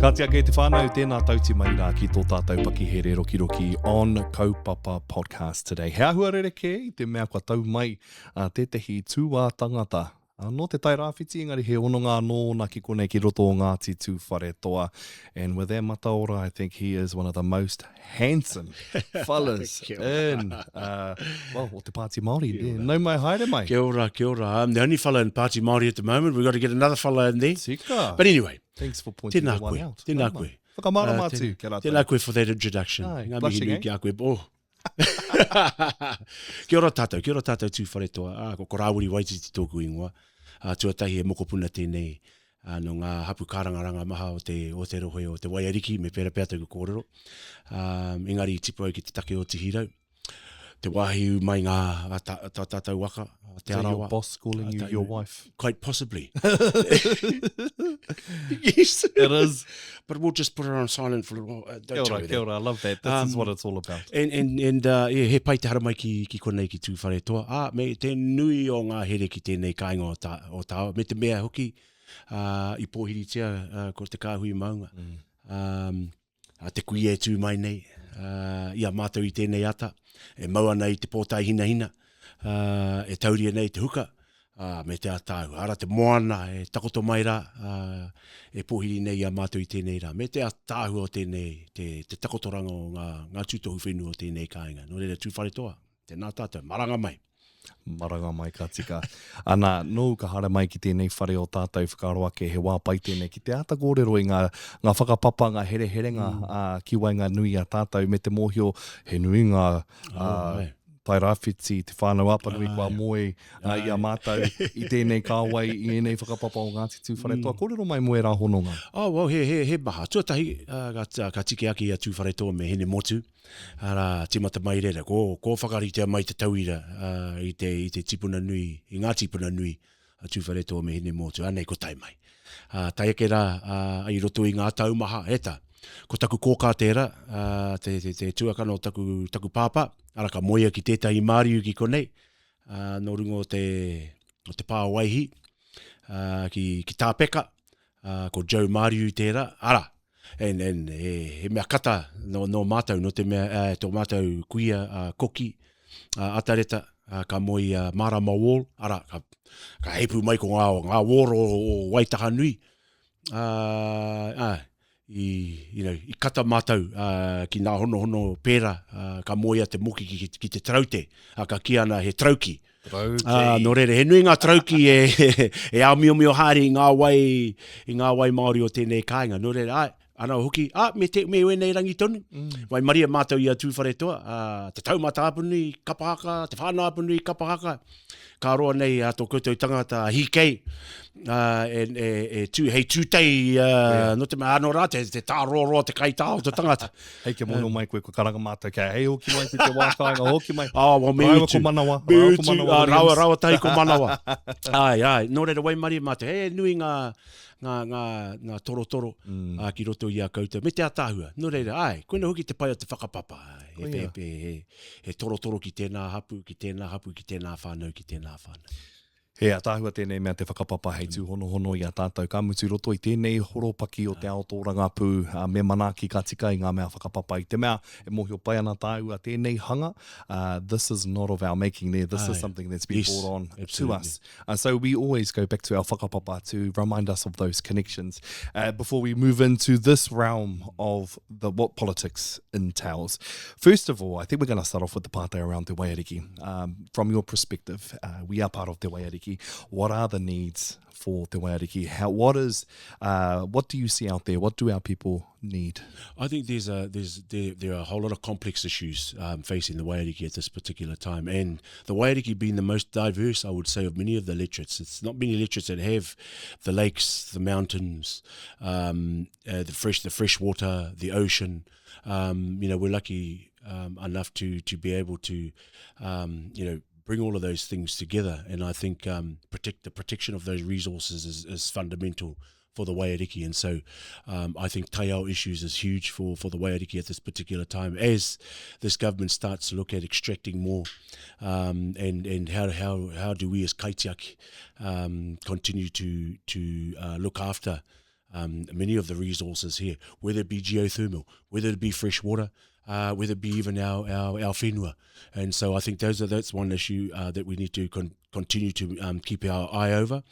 Kāti ake te whānau, tēnā tauti mai rā ki tō tātou pakihere rokiroki on Kaupapa Podcast today. He āhua rerekē i te mea kua tau mai a tētehi tūā tangata nō Te Tai Rāwhiti, engari he hononga anō ōna ki konei ki roto o Ngāti Tūwharetoa. And with that mataora, I think he is one of the most handsome fellas in, uh, well, o te Pāti Māori. Nau mai, haere mai. Kia ora, kia ora. I'm the only fella in Pāti Māori at the moment. We've got to get another fella in there. Tika. But anyway. Thanks for pointing tēnā the one koe, out. Tēnā koe. Whakamārama atu, uh, kia rātou. Tēnā koe for that introduction. Ai, Ngā mihi blushing, nui eh? ki a koe. Oh. kia ora tātou, kia ora tātou Tūwharetoa. Ah, ko, ko Rāwiri Waititi tōku ingoa. Ah, tuatahi e mokopuna tēnei ah, nō ngā hapu kārangaranga maha o te, o te rohe o te Waiariki, me pērā pea taku kōrero. Um, engari i tipu au ki te take o Tihirau. Te wāhi ū mai ngā a ta, ta tātou waka, a Te Is that your Arawa. boss calling you your wife? Quite possibly. yes. It is. But we'll just put her on silent for a little while. Uh, don't Kia tell ora, her kia that. ora. I love that. This is what it's all about. And, and, and uh, yeah, he pai te haramai ki, ki konei ki Tūwharetoa. Ā, me te nui o ngā here ki tēnei kāinga o, tā, o Tāua. Me te mea hoki uh, i pōhiritia uh, ko te kāhui maunga. Mm. Um, a te kuia e tū mai nei uh, i a mātou i tēnei ata, e mau ana i te pōtae hinahina, uh, e tauria nei te huka, uh, me te atāu. Ara te moana e takoto mai rā, uh, e pōhiri nei i a mātou i tēnei rā. Me te atāhua o tēnei, te, te takotoranga o ngā, ngā tūtohu whenua o tēnei kāinga. Nō reira, Tūwharetoa, tēnā tātou, maranga mai. Maranga mai ka tika. Ana, nōu ka haere mai ki tēnei whare o tātou whakaaro ake he wā pai tēnei ki te āta kōrero i ngā, ngā whakapapa, ngā hereherenga mm. ā, ki waenganui i a tātou me te mōhio he nui ngā ā, oh, Tairāwhiti, Te Whānau Apanui kua moe ā, i a mātou i tēnei kāwai, i ēnei whakapapa o Ngāti Tūwharetoa. Mm. Kōrero mai mō ērā hononga. Oh, well, he, he, he maha. Tuatahi, uh, ka, ka tike ake i a Tūwharetoa me Hinemotu. Arā, tīmata mai reira, ko, ko whakaritea mai te tauira uh, i, te, i te tipuna nui, i ngā tipuna nui a Tūwharetoa me Hinemōtu, anei ko tae mai. Uh, tae ake rā uh, i roto i ngā tau maha, e tā. Ko taku kōkā tērā, uh, te, te, te tuakana o taku, taku pāpā, ara ka moea ki tētahi māriu ki konei, uh, nō runga o te, o te pā o Waihi, uh, ki, ki Tāpeka, uh, ko Joe Māriu tērā, ara, and, and, he, he mea kata nō, nō mātou, nō te mea, uh, tō mātou kuia uh, Koki, uh, Atareta, uh, ka moe i a Marama Wall, ara, ka, ka heipu mai ko ngā, ngā wōro o Waitahanui, uh, uh, i, you know, i kata mātou uh, ki ngā honohono pērā, uh, ka moea te moki ki, ki, ki te taraute, uh, ka kī ana he trauki. Trauki. Uh, nō reira, he nui ngā trauki e, e āmiomio haere i ngā wai, i ngā wai Māori o tēnei kāinga. Nō reira, ai, ana hoki, ah, me, te, me wēnei rangi tonu. Mm. Waimaria mātou i a Tūwharetoa, uh, te taumata Apanui, kapa haka, te whānau Apanui, kapa haka. Ka roa nei a tō koutou tangata a Hīkei, uh, e, e, e tū, hei tūtei, uh, yeah. no te mea anō rā, te, te tārōroa, te kaitā o te tangata. Hei kia mōhio mai koe, kua karanga mātou kia hei hoki mai ki te wā kāinga, hoki mai. Ah, well, me Rāua utu. ko manawa, Me rāua ko utu, manawa ah, Williams. rāua, rāua tahi ko manawa. ai, ai, nō reira waimarie mātou, he nui ngā, ngā, ngā, ngā torotoro mm. uh, ki roto i a koutou, me te ataahua. Nō reira, ai, koina hoki te pai o te whakapapa. He, he, he, he, he torotoro ki tēnā hapu, ki tēnā hapu, ki tēnā whānau, ki tēnā whānau. He ataahua tēnei mea te whakapapa hei tūhonohono i a tātou, ka mutu roto i tēnei horopaki o te ao tōrangapū, me manaaki ka tika i ngā mea whakapapa i te mea e mōhio pai ana tāua tēnei hanga, this is not of our making there, this is something that's been brought on to us. Uh, so we always go back to our whakapapa to remind us of those connections uh, before we move into this realm of the what politics entails. First of all, I think we're going to start off with the pātai around Te Waiariki. Um, from your perspective, uh, we are part of Te Waiariki. What are the needs for Te Waiariki? How, what is, uh, what do you see out there? What do our people need? I think there's a there's there, there are a whole lot of complex issues um, facing the Waiariki at this particular time, and the Waiariki being the most diverse, I would say, of many of the electorates. It's not many electorates that have the lakes, the mountains, um, uh, the fresh the fresh water, the ocean. Um, you know, we're lucky um, enough to to be able to, um, you know, bring all of those things together. And I think um, protect the protection of those resources is, is fundamental for the Waiariki. And so um, I think taiao issues is huge for, for the Waiariki at this particular time as this government starts to look at extracting more um, and, and how, how, how do we as kaitiaki um, continue to, to uh, look after um, many of the resources here, whether it be geothermal, whether it be fresh water, uh, whether it be even our, our, our whenua. And so I think those are, that's one issue uh, that we need to con continue to um, keep our eye over.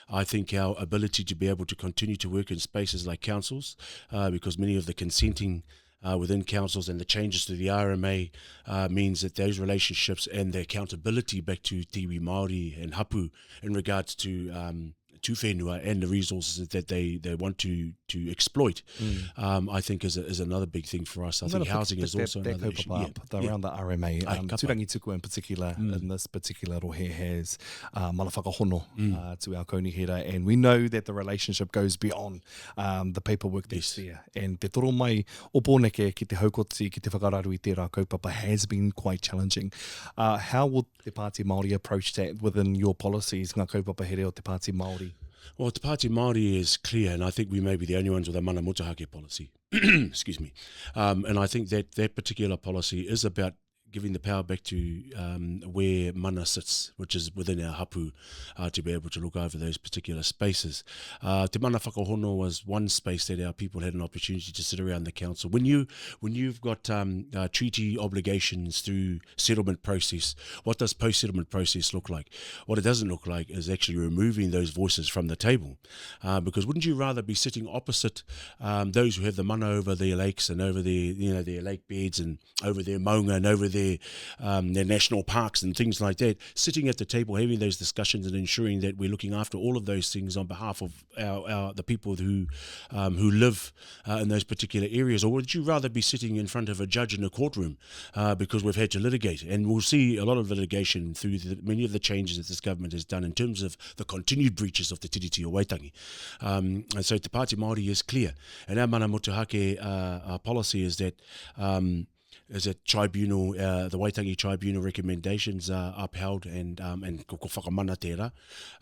I think our ability to be able to continue to work in spaces like councils, uh, because many of the consenting uh, within councils and the changes to the RMA uh, means that those relationships and the accountability back to Te Iwi Māori and Hapu in regards to um, to whenua and the resources that they, they want to to exploit, mm. um, I think is, a, is another big thing for us. I think housing is also that, another issue. Up, yeah. Around the RMA, um, Tūrangitukua in particular, mm. in this particular rohe has uh, mana whakahono mm. uh, to our kaunihera, and we know that the relationship goes beyond um, the paperwork that's yes. there. And te toro mai o Pōneke ki te haukoti, ki te whakararu i tērā kaupapa has been quite challenging. Uh, how will Te Pāti Māori approach that within your policies, ngā kaupapa here o Te Pāti Māori? Well, Te Pāti Māori is clear, and I think we may be the only ones with a mana motuhake policy. Excuse me. Um, and I think that that particular policy is about giving the power back to um, where mana sits, which is within our hapu, uh, to be able to look over those particular spaces. Uh, Te Mana Whakahono was one space that our people had an opportunity to sit around the council. When, you, when you've got um, uh, treaty obligations through settlement process, what does post-settlement process look like? What it doesn't look like is actually removing those voices from the table. Uh, because wouldn't you rather be sitting opposite um, those who have the mana over their lakes and over their, you know, their lake beds and over their maunga and over their, um, their national parks and things like that, sitting at the table, having those discussions and ensuring that we're looking after all of those things on behalf of our, our the people who, um, who live uh, in those particular areas? Or would you rather be sitting in front of a judge in a courtroom uh, because we've had to litigate? And we'll see a lot of litigation through the, many of the changes that this government has done in terms of the continued breaches of the Tiriti o Waitangi. Um, and so Te Pāti Māori is clear. And our mana motuhake uh, our policy is that um, is that tribunal, uh, the Waitangi Tribunal recommendations are upheld and, um, and ko, ko whakamana tērā,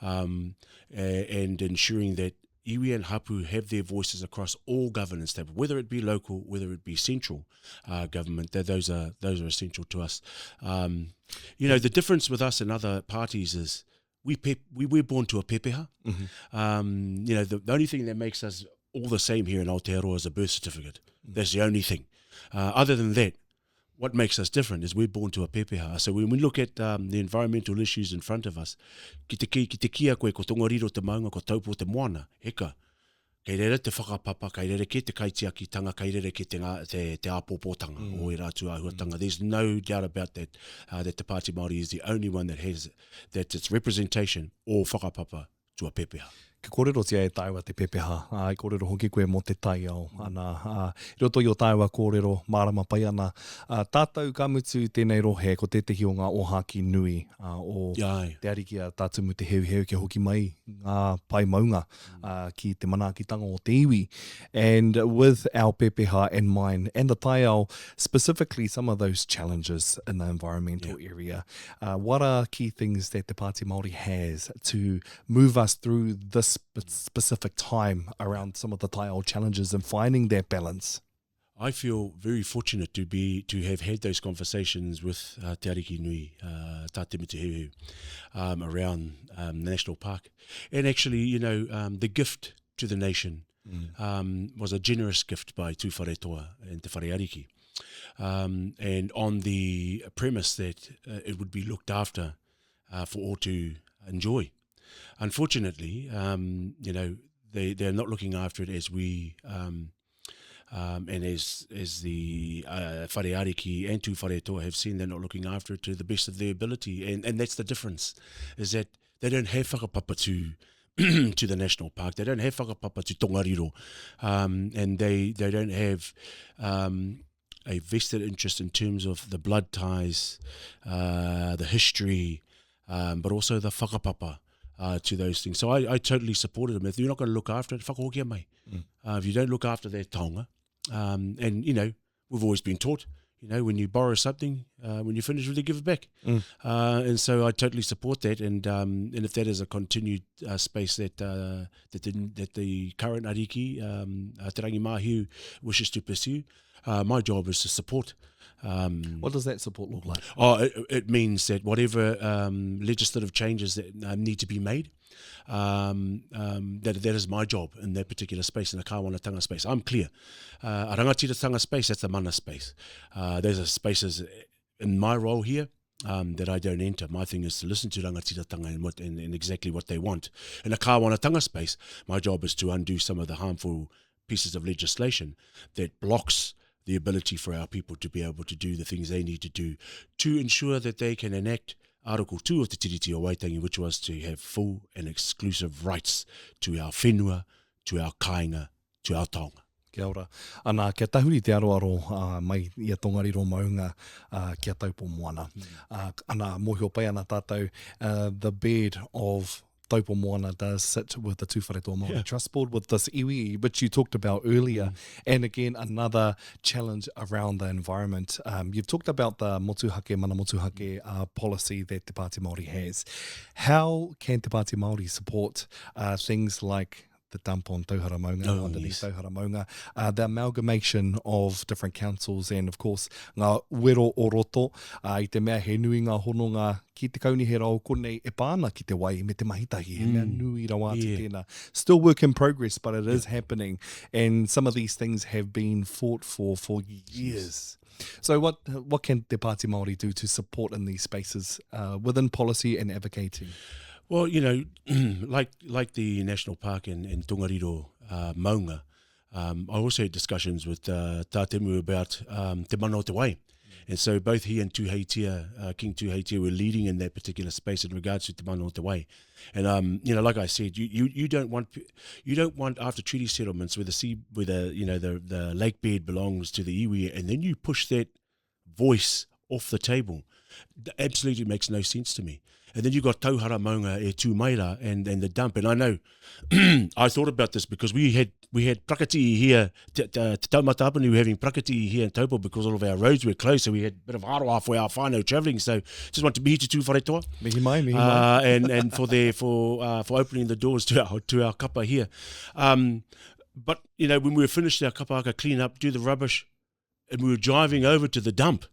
um, and ensuring that iwi and hapu have their voices across all governance tables, whether it be local, whether it be central uh, government, that those are, those are essential to us. Um, you know, the difference with us and other parties is we pe- we we're born to a pepeha. Mm -hmm. Um, you know, the, the only thing that makes us all the same here in Aotearoa is a birth certificate. Mm. That's the only thing. Uh, other than that, what makes us different is we're born to a pepeha. So when we look at um, the environmental issues in front of us, ki te, ki, ki te kia koe, ko Tongariro te maunga, ko Taupo te moana, heka, kei reira te whakapapa, kei reira kē te kaitiakitanga, kei reira kē te, te, te āpōpōtanga mm. o ērā tūāhuatanga. Mm. There's no doubt about that, uh, that the Pāti Māori is the only one that has that its representation o whakapapa to a pepeha. Ka kōrerotia e tāua te pepeha, ā, i kōrero hoki koe mō te taiao, ana, ā, i roto i ō tāua kōrero, mārama pai ana, ā, tātou ka mutu tēnei rohe ko tētehi o ngā ōhākī nui, ā, o Te Ariki a Tā Tumu Te Heuheu kia hoki mai ngā pae maunga, ā, ki te manaakitanga o te iwi. And with our pepeha and mine and the taiao, specifically some of those challenges in the environmental yeah. area, uh, what are key things that the Pāti Māori has to move us through this specific time around some of the taiao challenges and finding that balance? I feel very fortunate to be to have had those conversations with uh, Te Ariki Nui, uh, Tā Te Mituheuheu, um, around um, the national park. And actually, you know, um, the gift to the nation mm. um, was a generous gift by Tūwharetoa and Te Whare Ariki. Um, and on the premise that uh, it would be looked after uh, for all to enjoy. Unfortunately, um, you know, they, they're not looking after it as we um, um, and as, as the uh, Whare Ariki and Tūwharetoa have seen, they're not looking after it to the best of their ability. And, and that's the difference, is that they don't have whakapapa to to the national park. They don't have whakapapa to Tongariro. Um, and they, they don't have um, a vested interest in terms of the blood ties, uh, the history, um, but also the whakapapa uh, to those things. So I, I totally supported them. If you're not going to look after it, whakahokia mai. Mm. Uh, if you don't look after their taonga, um, and, you know, we've always been taught, you know, when you borrow something, uh, when you finish with it, give it back. Mm. Uh, and so I totally support that. And um, and if that is a continued uh, space that uh, that the, that the current ariki, um, uh, Te Rangi Mahiu, wishes to pursue, Uh, my job is to support. Um, what does that support look like? Oh, it, it means that whatever um, legislative changes that um, need to be made, um, um, that, that is my job in that particular space, in the kāwanatanga space. I'm clear. Uh, a rangatiratanga space, that's the mana space. Uh, those are spaces in my role here um, that I don't enter. My thing is to listen to rangatiratanga and, what, and, and exactly what they want. In a kāwanatanga space, my job is to undo some of the harmful pieces of legislation that blocks the ability for our people to be able to do the things they need to do to ensure that they can enact Article 2 of the Tiriti o Waitangi, which was to have full and exclusive rights to our whenua, to our kāinga, to our taonga. Kia ora. Ana, kia tahuri te aroaro uh, mai i a Tongariro maunga uh, ki a Taupo Moana. Mm. Uh, ana, mōhio pai ana tātou, uh, the bed of Taupo Moana does sit with the Tūwharetoa Māori yeah. Trust Board with this iwi, which you talked about earlier. Mm. And again, another challenge around the environment. Um, you've talked about the motuhake, mana motuhake uh, policy that Te Pāti Māori has. How can Te Pāti Māori support uh, things like the dump on Tauhara Maunga, oh, underneath yes. Tauhara Maunga, uh, the amalgamation of different councils and of course ngā wero o roto, uh, i te mea he nui ngā hononga ki te kaunihera o konei e pā ana ki te wai me te mahi tahi, he mea mm. nui rawa atu yeah. tēnā. Still work in progress, but it is yeah. happening and some of these things have been fought for for years. So what what can Te Pāti Māori do to support in these spaces uh, within policy and advocating? Well, you know, like like the national park in, in Tongariro uh, Maunga, um, I also had discussions with uh, Tā Temu about um, Te Mana o Te Wai. And so both he and Tuheitia, uh, King Tuheitia, were leading in that particular space in regards to Te Mana o Te Wai. And um, you know, like I said, you, you, you don't want you don't want after treaty settlements where the sea where the you know the the lake bed belongs to the iwi, and then you push that voice off the table. That absolutely makes no sense to me. And then you've got Tauhara Maunga e tū mai rā and, and the dump. And I know, I thought about this because we had we had prakati here, te, te, te Taumata Apanu were having prakati here in Taupo because all of our roads were closed. So we had a bit of aroha for our whānau travelling. So just want to mihi to Tūwharetoa. Mihi mai, mihi mai. Uh, and, and for, their, for, uh, for opening the doors to our, to our kapa here. Um, but, you know, when we were finished our kapa haka clean up, do the rubbish, and we were driving over to the dump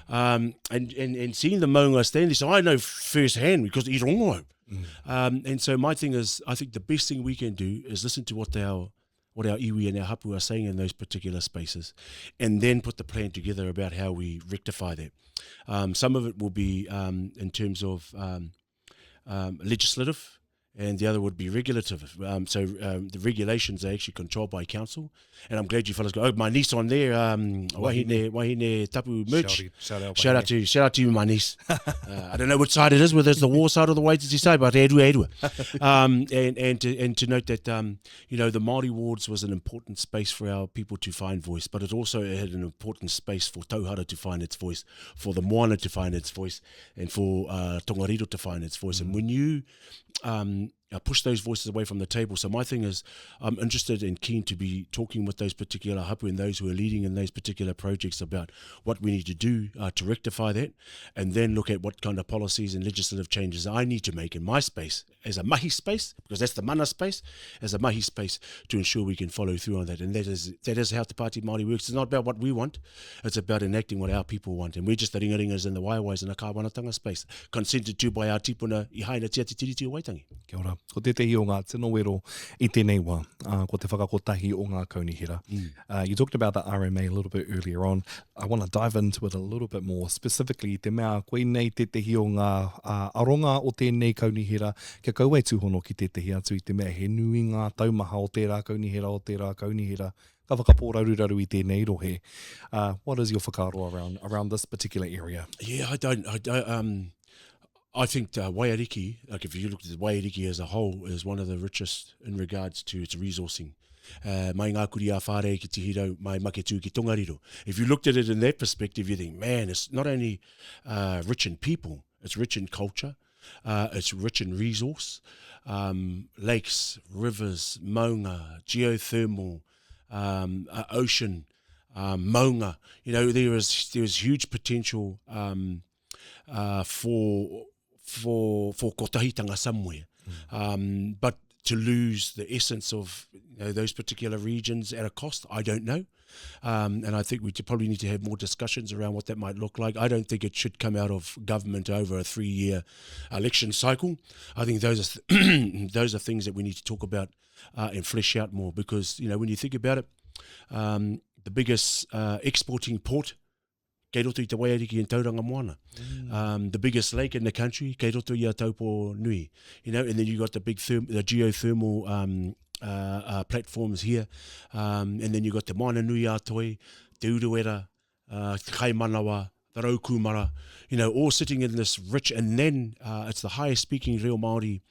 um, and, and, and seeing the maunga standing. So I know firsthand because i rongo Mm. Um, and so my thing is, I think the best thing we can do is listen to what our what our iwi and our hapu are saying in those particular spaces, and then put the plan together about how we rectify that. Um, some of it will be um, in terms of um, um, legislative and the other would be regulative. Um, so um, the regulations are actually controlled by council. And I'm glad you fellas go, oh, my niece on there, um, wahine, wahine tapu merch. Shout, shout, out, shout out to shout out to you, my niece. uh, I don't know which side it is, whether it's the war side or the Waititi side, but e rua, e rua. Um, and, and, to, and to note that, um, you know, the Māori wards was an important space for our people to find voice, but it also had an important space for Tauhara to find its voice, for the Moana to find its voice, and for uh, Tongariro to find its voice. Mm. And when you um, uh, push those voices away from the table. So my thing is, I'm interested and keen to be talking with those particular hapu and those who are leading in those particular projects about what we need to do uh, to rectify that, and then look at what kind of policies and legislative changes I need to make in my space as a mahi space, because that's the mana space, as a mahi space to ensure we can follow through on that. And that is that is how Te Pāti Māori works. It's not about what we want, it's about enacting what our people want. And we're just the ringaringas and the waiwais in the kāwanatanga space, consented to by our tipuna i hainatia te Tiriti o Waitangi. Kia ora. Ko tētehi o ngā tino wero i tēnei wā, uh, ko te whakakotahi o ngā kaunihera. Mm. Uh, you talked about the RMA a little bit earlier on. I want to dive into it a little bit more specifically te mea koinei tētehi o ngā uh, aronga o tēnei kaunihera kia kaua e tūhono ki tētehi atu i te mea he nui ngā taumaha o tērā kaunihera o tērā kaunihera ka whakapōraruraru i tēnei rohe. Uh, what is your whakaaro around, around this particular area? Yeah, I don't, I don't, um, I think uh, Waiariki, like if you look at the Waiariki as a whole, is one of the richest in regards to its resourcing. Uh, mai ngā kuri a whārei ki Tihirau, mai Maketū ki Tongariro. If you looked at it in that perspective, you think, man, it's not only uh, rich in people, it's rich in culture, uh, it's rich in resource, um, lakes, rivers, maunga, geothermal, um, uh, ocean, um, maunga. You know, there is, there is huge potential um, uh, for, for, for kotahitanga somewhere. Mm. Um, but to lose the essence of you know, those particular regions at a cost? I don't know. Um, and I think we probably need to have more discussions around what that might look like. I don't think it should come out of government over a three-year election cycle. I think those are th- those are things that we need to talk about uh, and flesh out more because you know when you think about it, um, the biggest uh, exporting port kei roto i te Waiariki and Tauranga Moana. Mm. Um, the biggest lake in the country, kei roto i a Taupo Nui. You know, and then you got the big therm the geothermal um, uh, uh, platforms here. Um, and then you got te Moana Nui a Toi, Te Uruera, uh, Te Kaimanawa, the Raukumara, you know, all sitting in this rich, and then uh, it's the highest speaking reo Māori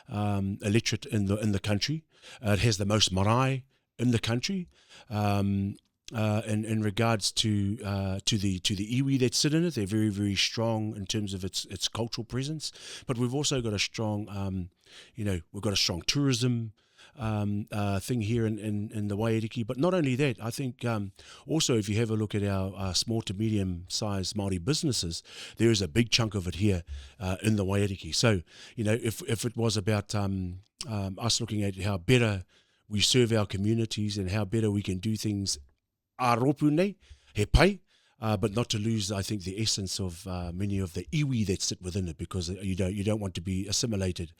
um, electorate in the in the country. Uh, it has the most marae in the country. Um, uh, in, in regards to uh, to the to the iwi that sit in it, they're very very strong in terms of its its cultural presence. But we've also got a strong, um, you know, we've got a strong tourism um, uh, thing here in, in, in the Waiariki. But not only that, I think um, also if you have a look at our, our small to medium sized Māori businesses, there is a big chunk of it here uh, in the Waiariki. So, you know, if, if it was about um, um, us looking at how better we serve our communities and how better we can do things ā-rōpū nei, he pai, uh, but not to lose, I think, the essence of uh, many of the iwi that sit within it, because you don't, you don't want to be assimilated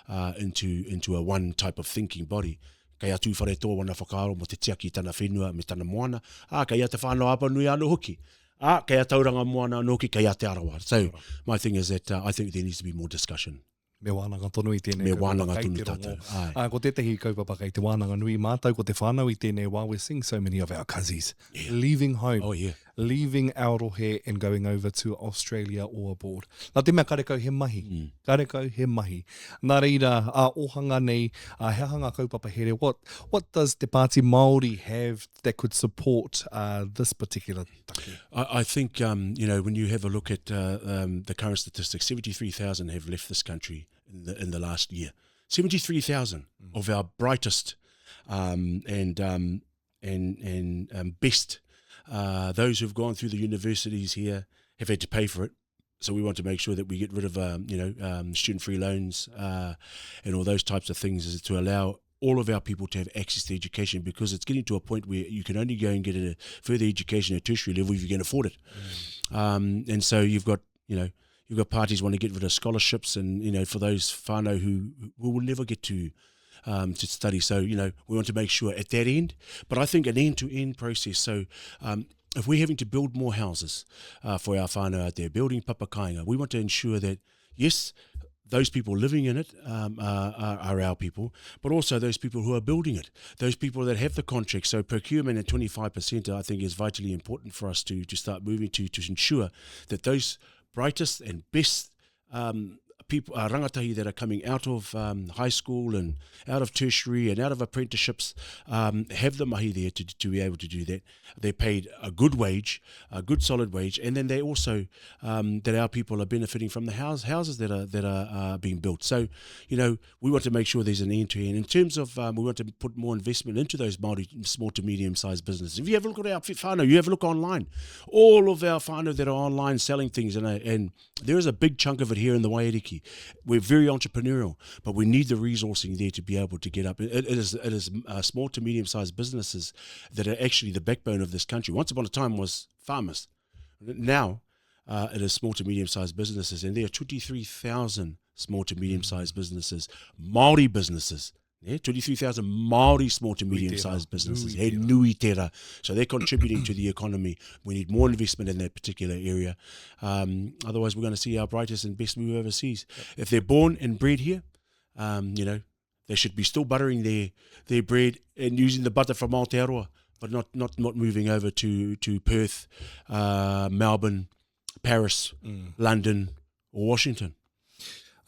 uh, into, into a one type of thinking body. Kei a Tūwharetoa wana whakaaro mo te tiaki i tana whenua me tana moana, ā, kei a Te Whānau Apanui anō hoki. Ā, kei a Tauranga Moana anō hoki, kei a Te Arawa. So, my thing is that uh, I think there needs to be more discussion. Me wānanga tonu i tēnei Me wānanga tonu tātou, āe. Ā, ko tētehi kaupapa kei te wānanga nui mātou ko te whānau i tēnei wā, we're seeing so many of our cuzzies yeah. leaving home, oh, yeah. leaving our rohe and going over to Australia or abroad. Nā te mea karekau he mahi, mm. karekau he mahi. Nā reira, ā ōhanga nei, ā, he aha ngā kaupapa here, what, what does Te Pāti Māori have that could support uh, this particular take? I, I think, um, you know, when you have a look at uh, um, the current statistics, 73,000 have left this country in the, in the last year. 73,000 mm. of our brightest um, and, um, and, and um, best, uh, those who've gone through the universities here have had to pay for it. So we want to make sure that we get rid of, um, you know, um, student-free loans uh, and all those types of things is to allow all of our people to have access to education because it's getting to a point where you can only go and get a further education at tertiary level if you can afford it. Mm. Um, and so you've got, you know, you've got parties want to get rid of scholarships and, you know, for those whānau who, who will never get to um, to study. So, you know, we want to make sure at that end, but I think an end-to-end process. So um, if we're having to build more houses uh, for our whānau out there, building papakainga, we want to ensure that, yes, those people living in it um, are, are, are our people, but also those people who are building it, those people that have the contract. So procurement at 25%, I think, is vitally important for us to, to start moving to, to ensure that those brightest and best um, people, uh, rangatahi that are coming out of um, high school and out of tertiary and out of apprenticeships um, have the mahi there to, to be able to do that. They're paid a good wage, a good solid wage, and then they also um, that our people are benefiting from the house, houses that are that are uh, being built. So, you know, we want to make sure there's an end to end. In terms of, um, we want to put more investment into those multi, small to medium sized businesses. If you have a look at our whānau, you have a look online. All of our whānau that are online selling things, and, uh, and there is a big chunk of it here in the Waiariki. We're very entrepreneurial, but we need the resourcing there to be able to get up. It, it is, it is uh, small to medium sized businesses that are actually the backbone of this country. Once upon a time was farmers. Now uh, it is small to medium sized businesses, and there are 23,000 small to medium sized businesses, Māori businesses. Yeah, 23,000 Māori small to medium sized businesses. He nui tera. So they're contributing to the economy. We need more investment in that particular area. Um, otherwise, we're going to see our brightest and best move overseas. Yep. If they're born and bred here, um, you know, they should be still buttering their, their bread and using the butter from Aotearoa, but not, not, not moving over to, to Perth, uh, Melbourne, Paris, mm. London, or Washington.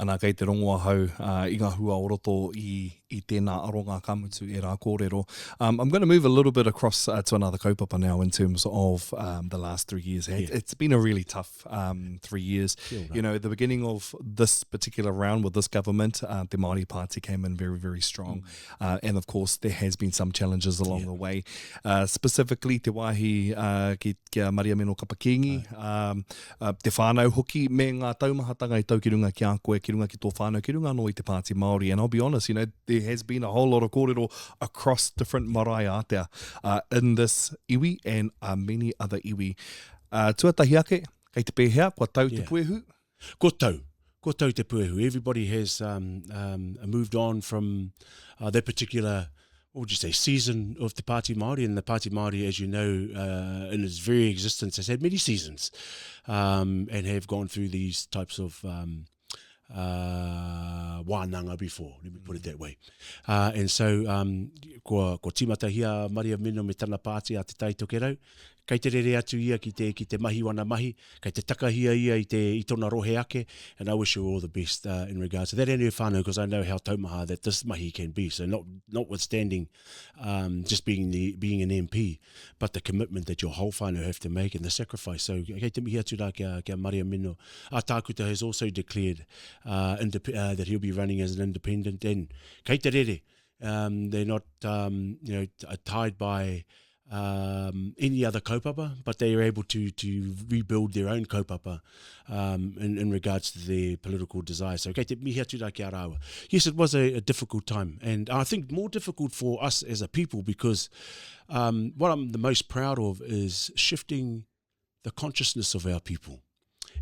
Ana kei te rongo ahau uh, i ngā hua o roto i, i tēnā aronga ka mutu e rā kōrero. Um, I'm going to move a little bit across uh, to another kaupapa now in terms of um, the last three years. It, yeah. It's been a really tough um, three years. You know, the beginning of this particular round with this government, uh, the Māori Party came in very, very strong. Mm. Uh, and of course, there has been some challenges along yeah. the way. Uh, specifically, te wāhi uh, ki, ki a Maria Meno Kapakingi, um, uh, te whānau hoki, me ngā taumahatanga i tau ki runga ki a koe, ki ki runga ki tō whānau, ki runga anō i te Pāti Māori. And I'll be honest, you know, there has been a whole lot of kōrero across different marae ātea uh, in this iwi and uh, many other iwi. Uh, tuatahi ake, kei te pēhea, kua tau yeah. te puehu? Ko tau. Ko tau te puehu. Everybody has um, um, moved on from uh, that particular what would you say, season of the Pāti Māori. And the Pāti Māori, as you know, uh, in its very existence, has had many seasons um, and have gone through these types of um, uh, wānanga before, let me put it that way. Uh, and so, um, kua, kua tīmatahia a Maria Mino me tana pāti a Te Tai Tokerau, kei te rere atu ia ki te, ki te mahi wana mahi, kei te takahia ia i, te, i tona rohe ake, and I wish her all the best uh, in regards to that and her whānau, because I know how taumaha that this mahi can be. So not, notwithstanding um, just being, the, being an MP, but the commitment that your whole whānau have to make and the sacrifice. So kei te mihi atu rā kia, kia Maria Mino. A Tākuta has also declared uh, uh, that he'll be running as an independent and kei te rere. Um, they're not um, you know, tied by um, any other kaupapa, but they are able to, to rebuild their own kaupapa um, in, in regards to their political desire. So kei te mihi atu rā ki a rāua. Yes, it was a, a difficult time, and I think more difficult for us as a people because um, what I'm the most proud of is shifting the consciousness of our people.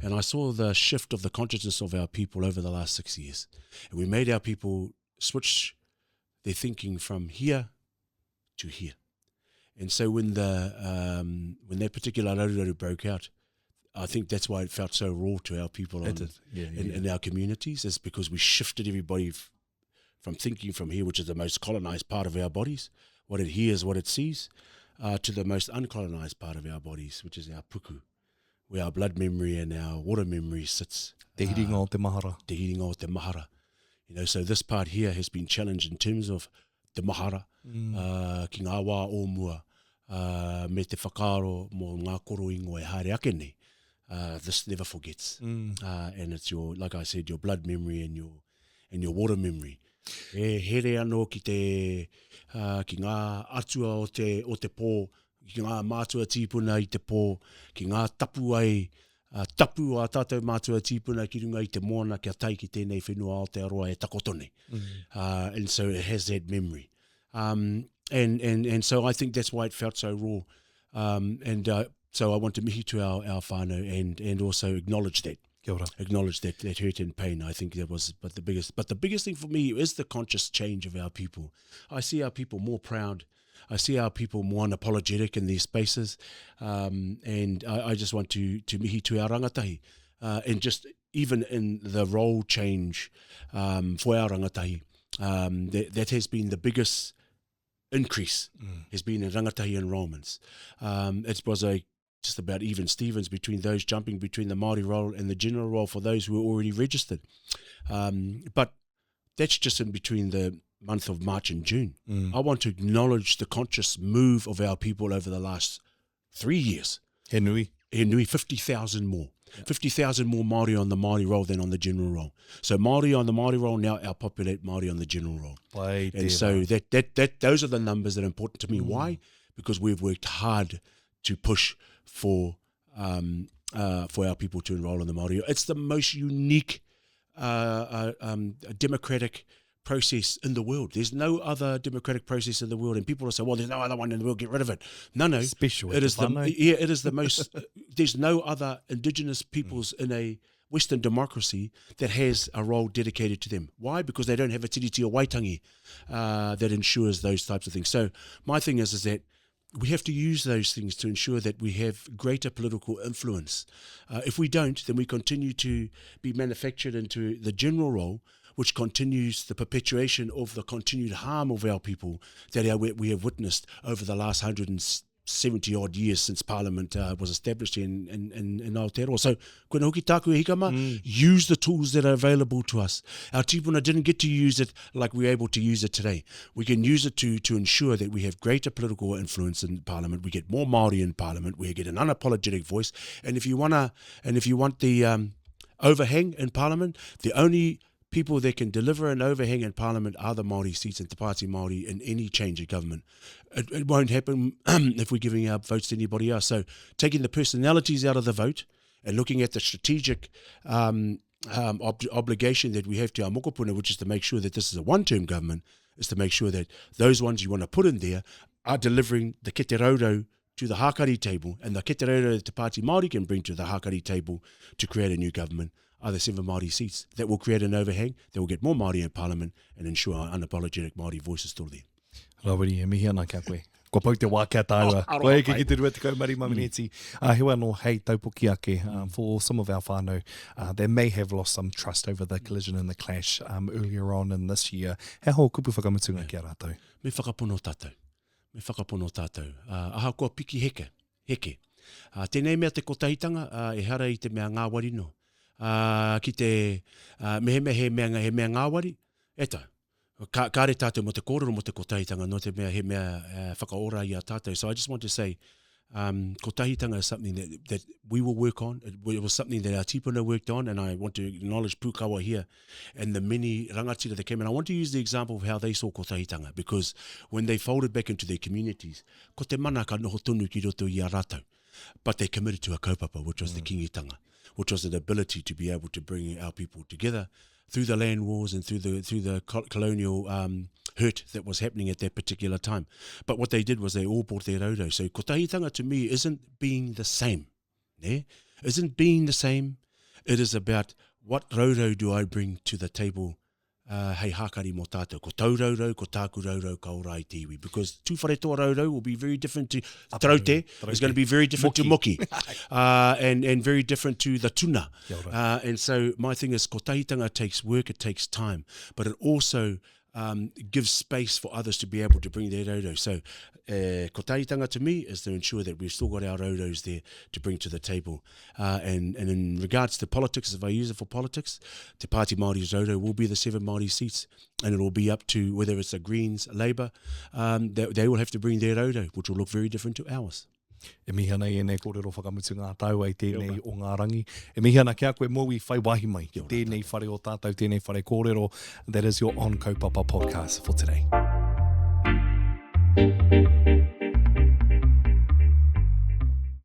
And I saw the shift of the consciousness of our people over the last six years. And we made our people switch their thinking from here to here. And so when the um, when that particular raruraru broke out, I think that's why it felt so raw to our people on, yeah, yeah, in, in our communities, is because we shifted everybody f- from thinking from here, which is the most colonized part of our bodies, what it hears, what it sees, uh, to the most uncolonized part of our bodies, which is our puku, where our blood memory and our water memory sits. Te hiringa uh, o te mahara. Te hiringa o te mahara. You know, so this part here has been challenged in terms of te mahara mm. uh, ki ngā wā o mua uh, me te whakaaro mō ngā koro ingoa e haere ake nei. Uh, this never forgets. Mm. Uh, and it's your, like I said, your blood memory and your, and your water memory. E here anō ki te, uh, ki ngā atua o te, o te pō, ki ngā mātua tīpuna i te pō, ki ngā tapuai uh, tapu o ā tātou mātua tīpuna ki runga i te moana kia tae ki tēnei whenua Aotearoa e takoto nei. Mm. Uh, and so it has that memory. Um, and, and, and so I think that's why it felt so raw. Um, and uh, so I want to mihi to our, our whānau and, and also acknowledge that. Kia ora. Acknowledge that, that hurt and pain. I think that was but the biggest. But the biggest thing for me is the conscious change of our people. I see our people more proud I see our people more unapologetic in these spaces, um, and I, I just want to, to mihi to our rangatahi, uh, and just even in the role change um, for our rangatahi, um, that, that has been the biggest increase mm. has been in rangatahi enrolments. Um, it was a just about even Stevens between those jumping between the Māori role and the general role for those who were already registered. Um, but that's just in between the month of March and June. Mm. I want to acknowledge the conscious move of our people over the last three years. He nui. He nui, 50,000 more. Yeah. 50,000 more Māori on the Māori roll than on the general roll. So Māori on the Māori roll now outpopulate Māori on the general roll. Pai and so that, that, that, those are the numbers that are important to me. Mm. Why? Because we've worked hard to push for, um, uh, for our people to enroll in the Māori. It's the most unique uh, uh, um, democratic process in the world. There's no other democratic process in the world, and people will say, "Well, there's no other one in the world. Get rid of it." No, no. Special. It is the yeah. It is the most. there's no other indigenous peoples mm. in a Western democracy that has a role dedicated to them. Why? Because they don't have a tiriti o waitangi uh, that ensures those types of things. So my thing is, is that we have to use those things to ensure that we have greater political influence. Uh, if we don't, then we continue to be manufactured into the general role, which continues the perpetuation of the continued harm of our people that our, we have witnessed over the last 170 odd years since Parliament uh, was established in, in, in, in Aotearoa. So, koina hoki tāku e hika mā, mm. use the tools that are available to us. Our tīpuna didn't get to use it like we're able to use it today. We can use it to, to ensure that we have greater political influence in Parliament. We get more Māori in Parliament. We get an unapologetic voice. And if you wanna, and if you want the um, overhang in Parliament, the only people that can deliver an overhang in Parliament are the Māori seats and the Party Māori in any change of government. It, it won't happen if we're giving our votes to anybody else. So taking the personalities out of the vote and looking at the strategic um, um, ob obligation that we have to our mokopuna, which is to make sure that this is a one-term government, is to make sure that those ones you want to put in there are delivering the kete rourou to the hākari table and the kete rourou that the Pāti Māori can bring to the hākari table to create a new government are the seven Māori seats that will create an overhang that will get more Māori in Parliament and ensure our unapologetic Māori voice is still there. Rawiri, e mihi ana ki a koe. Kua pau te wā ki a tāua. Oh, Kua eke ki te 25 mm. mineti. Uh, heoi anō, hei taupoki ake um, for some of our whānau uh, they may have lost some trust over the collision and the clash um, earlier on in this year. He aha o kupu whakamutunga ki a rātou? Me whakapono tātou. Me whakapono tātou. Uh, ahakoa piki heke, heke. Uh, tēnei mea te kotahitanga, uh, ehara i te mea ngāwari no. Uh, ki te, uh, mehemea he mea, he mea ngāwari, e tā, Ka, kāre tātou mō te kōrero mō te kotahitanga, nō te mea he mea uh, whakaora i a tātou. So I just want to say, um, kotahitanga is something that, that we will work on. It, it was something that our tipuna worked on, and I want to acknowledge Pūkawa here and the many rangatira that came. And I want to use the example of how they saw kotahitanga, because when they folded back into their communities, ko te mana ka noho tonu ki roto i a rātou. But they committed to a kaupapa, which was mm. the kingitanga, which was an ability to be able to bring our people together through the land wars and through the through the colonial um, hurt that was happening at that particular time. But what they did was they all brought their rodo. So kotahitanga to me isn't being the same. Ne? Isn't being the same. It is about what rodo do I bring to the table uh, hei hākari mō tātou. Ko tau raurau, ko tāku raurau ka ora ai te iwi. Because Tūwharetoa raurau will be very different to Traute, is going to be very different Moki. to Moki. uh, and, and very different to the tuna. Uh, and so my thing is kotahitanga takes work, it takes time, but it also um, gives space for others to be able to bring their rodo. So uh, kotahitanga to me is to ensure that we've still got our rodos there to bring to the table. Uh, and, and in regards to politics, if I use it for politics, Te Pāti Māori's rodo will be the seven Māori seats, and it will be up to whether it's the Greens, Labour, um, they, they will have to bring their rodo, which will look very different to ours. E mihi ana i ēnei kōrero whakamutunga a tāua i tēnei o ngā rangi. E mihi ana ki a koe mōu i whai wāhi mai ki tēnei whare o tātou, tēnei whare kōrero. That is your On Kaupapa podcast for today.